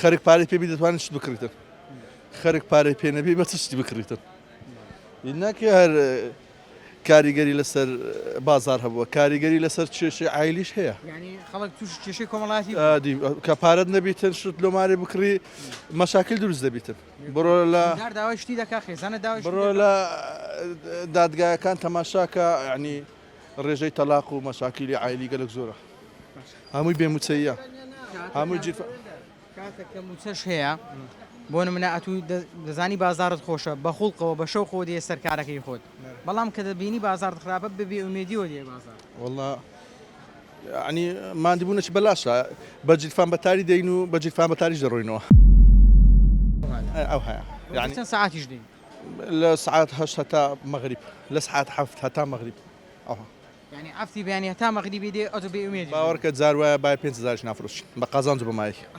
خەرک پارەی پێ بی دەتوانێت شت بکڕیتن خەرک پارەی پێ نەبی بە چ شتی بکڕیتن ناکە هەر کاریگەری لەسەر بازار هەبووە کاریگەری لەسەر کێشەی عایلیش هەیە. یانی خەڵک تووشی کێشەی کۆمەڵایەتی بوون. ئادی کە پارەت نەبیتن شت لۆ مارێ بکڕی مەشاکل دروست دەبیتن بڕۆ لە دار داوای شتی دەکا خێزانە داوای شتی بڕۆ دەکا. لە دادگایەکان تەماشاکە یعنی ڕێژەی تەلاق و مەشاکیلی عایلی گەلک زۆرە هەمووی بێ موچەییە هەمووی جیرفە کاتێک کە مووچەش هەیە بۆ نمونە ئەتوو دەزانی بازاڕت خۆشە بە خوڵقەوە بە شەوقەوە دێیە سەر کارەکەی خۆت بەڵام کە دەبینی بازاڕت خراپە بە بێ ئومێدیەوە دێیە بازاڕ. وەڵا یەعنی ماندبوونەکی بەلاشە بە جیرفان بەتاری دێین و بە جیرفان بەتاریش دەڕۆینەوە ئەو هەیە یەعنی چەند سەعاتیش دێین؟ لە سەعات هەشت هەتا مەغریب لە سەعات حەفت هەتا مەغریب ئەوها. یانی حەفتی بەیانی هەتا مەغریبی دێ ئەتوو بێ ئومێدیش دێی. باوەڕکە جار وایە بای پێنج هەزاریش نافرۆشین بە قازانج و بە مایەی.